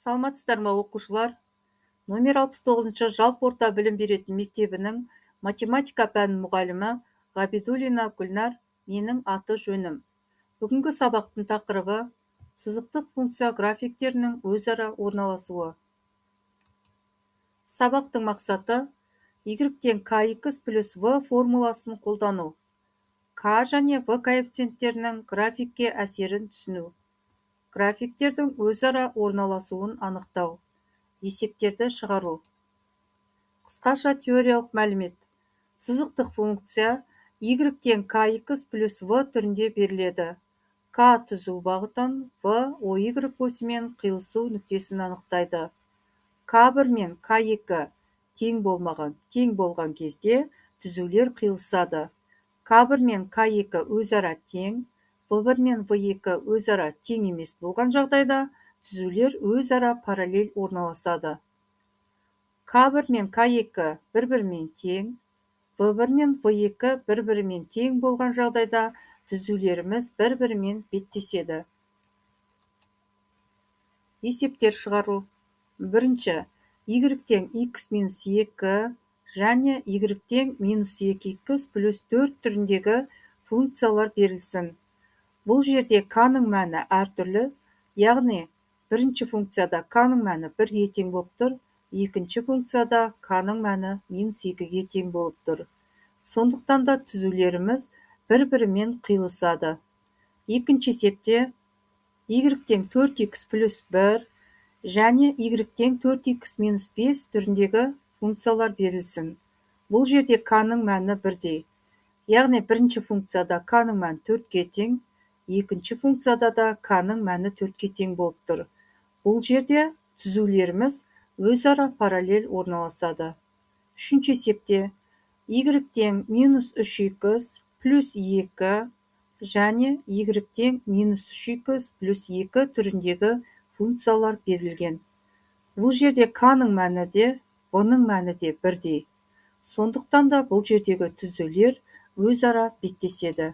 Саламатсыздар ма, оқушылар? Номер 69-шы жалпы орта білім беретін мектебінің математика пәнінің мұғалімі Ғабидуллина Гүлнар менің аты-жөнім. Бүгінгі сабақтың тақырыбы сызықтық функция графиктерінің өзара орналасуы. Сабақтың мақсаты y тең kx плюс v формуласын қолдану, k және v коэффициенттерінің графикке әсерін түсіну, графиктердің өзара орналасуын анықтау, есептерді шығару. Қысқаша теориялық мәлімет. Сызықтық функция y тең kx плюс v түрінде беріледі. K түзу бағытын, v OY осімен қиылысу нүктесін анықтайды. K1 мен K2 тең болмаған, тең болған кезде түзулер қиылысады. K1 мен K2 өзара тең, V1 мен V2 өзара тең емес болған жағдайда түзулер өзара параллель орналасады. K1 мен K2 бір-бірімен тең, V1 мен V2 бір-бірімен тең болған жағдайда түзулеріміз бір-бірімен беттеседі. Есептер шығару. Бірінші, y тең x минус 2 және y тең минус 2x плюс 4 түріндегі функциялар берілсін. Бұл жерде k-ның мәні әртүрлі, яғни бірінші функцияда k-ның мәні 1-ге тең болып тұр, екінші функцияда k-ның мәні минус 2-ге тең болып тұр. Сондықтан да түзулеріміз бір-бірімен қиылысады. Екінші есепте y тең 4x плюс 1 және y тең 4x минус 5 түріндегі функциялар берілсін. Бұл жерде k-ның мәні бірдей. Яғни бірінші функцияда k-ның мәні 4-ге тең, екінші функцияда да k-ның мәні 4-ге тең болып тұр. Бұл жерде түзулеріміз өзара параллель орналасады. Үшінші есепте y тең минус 3x плюс 2 және y тең минус 3x плюс 2 түріндегі функциялар берілген. Бұл жерде k-ның мәні де, v-ның мәні де бірдей. Сондықтан да бұл жердегі түзулер өзара беттеседі.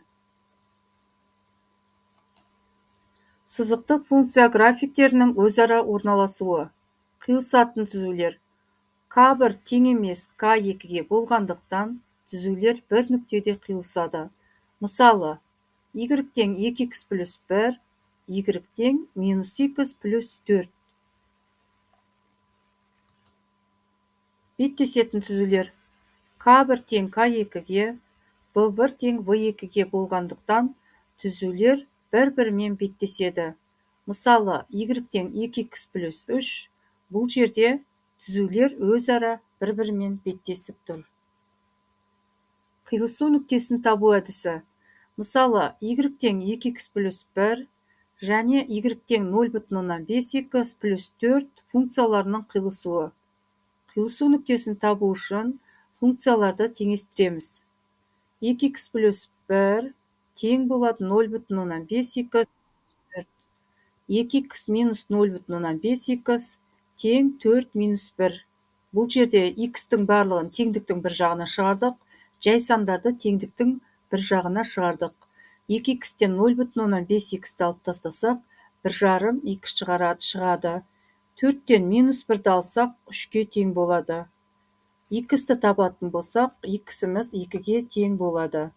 Сызықтық функция графиктерінің өзара орналасуы. Қиылысатын түзулер. K1 тең емес K2-ге болғандықтан түзулер бір нүктеде қиылысады. Мысалы, y тең 2x плюс 1, y тең минус x плюс 4. Беттесетін түзулер. K1 тең K2-ге, V1 тең V2-ге болғандықтан түзулер бір-бірімен беттеседі. Мысалы, y тең 2x плюс 3, бұл жерде түзулер өзара бір-бірімен беттесіп тұр. Қиылысу нүктесін табу әдісі. Мысалы, y тең 2x плюс 1 және y тең 0,5x плюс 4 функцияларының қиылысуы. Қиылысу нүктесін табу үшін функцияларды теңестіреміз. 2x плюс 1 тең болады 0,5x 4. 2x минус 0,5x тең 4 минус 1. Бұл жерде x-тің барлығын теңдіктің бір жағына шығардық, жай сандарды теңдіктің бір жағына шығардық. 2x-тен 0,5x-ті алып тастасақ, 1,5x шығады. 4-тен минус 1-ді алсақ, 3-ке тең болады. X-ті табатын болсақ, x-іміз 2-ге тең болады.